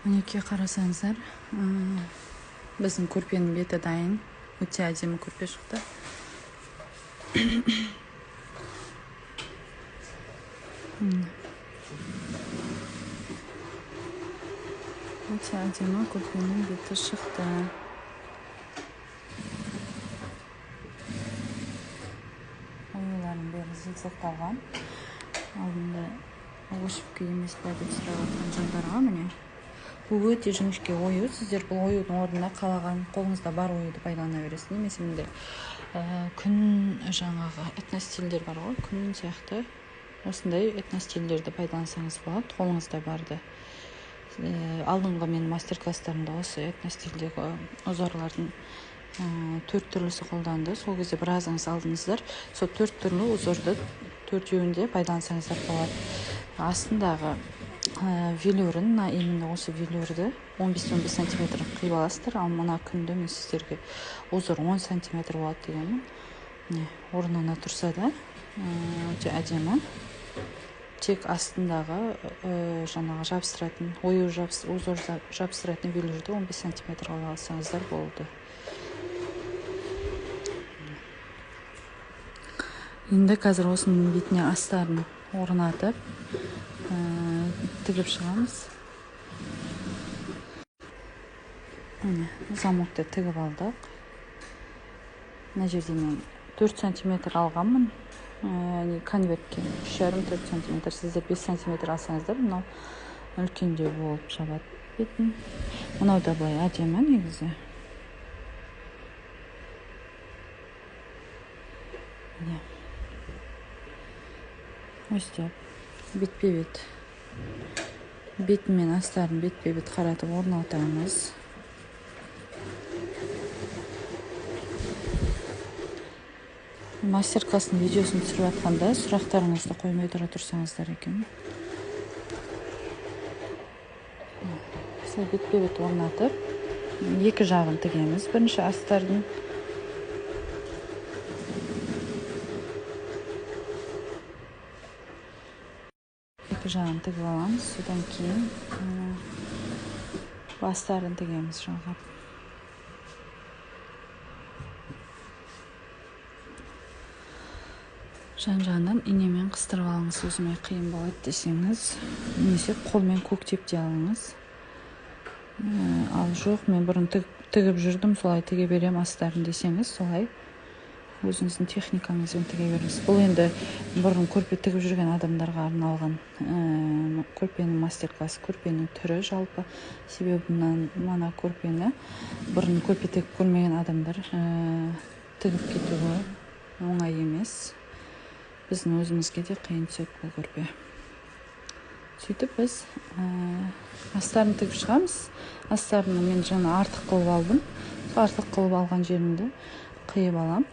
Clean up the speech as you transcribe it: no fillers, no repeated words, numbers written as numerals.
Мінекей, қарасаңыздар, біздің көрпенің беті дайын. Өте әдемі көрпе шықты. Өте әдемі көрпенің беті шықты. Оюлардың бәрі зигзагталған. Алдында вышивка емес па деп сұрап жатқан жандарға, міне, бұл өте жіңішке ою. Сіздер бұл оюдың орнына қалаған қолыңызда бар оюды пайдалана бересіз. Немесе мындай күн, жаңағы этностильдер бар ғой, күн сияқты, осындай этностильдерді пайдалансаңыз болады, қолыңызда барды. Алдыңғы менің мастер класстарымда осы этностильдегі узорлардың төрт түрлісі қолданды. Сол кезде біразыңыз алдыңыздар. Сол төрт түрлі узорды төртеуін де пайдалансаңыздар болады. Астындағы велюрін, мына именно осы велюрді 15-15 сантиметр қиып аласыздар. Ал мына күнді мен сіздерге узор 10 сантиметр болады дегенмін. Міне, орнына тұрса да өте әдемі. Тек астындағы жаңағы жабыстыратын ою, узор жабыстыратын велюрді 15 сантиметр қылып алсаңыздар болды. Енді қазір осының бетіне астарын орнатып, тігіп шығамыз. Міне, замокты тігіп алдық. Мына жерде мен 4 сантиметр алғанмын. Конвертке 3,5-4 сантиметр. Сіздер 5 сантиметр алсаңыздар, мынау үлкендеу болып жабады бетін. Мынау да былай әдемі негізі. Міне, өстіп бетпе бет, беті мен астарын бетпе бет қаратып орнатамыз. Мастер класстың видеосын түсіріп жатқанда сұрақтарыңызды қоймай тұра тұрсаңыздар екен. Осылай бетпе бет орнатып, екі жағын тігеміз. Бірінші астардың екі жағын тігіп аламыз, содан кейін бастарын тігеміз жалғап. Жан-жағынан инемен қыстырып алыңыз, өзіме қиын болады десеңіз, немесе қолмен көктеп те алыңыз. Ал жоқ, мен бұрын тігіп жүрдім, солай тіге берем астарын десеңіз, солай өзіңіздің техникаңызбен тіге беріңіз. Бұл енді бұрын көрпе тігіп жүрген адамдарға арналған көрпенің мастер-классы, көрпенің түрі жалпы. Себебі мына көрпені бұрын көрпе тігіп көрмеген адамдар тігіп кетуі оңай емес. Біздің өзімізге де қиын түседі бұл көрпе. Сөйтіп біз астарын тігіп шығамыз. Астарын мен жаңа артық қылып алдым. Сол артық қылып алған жерімді қиып алам.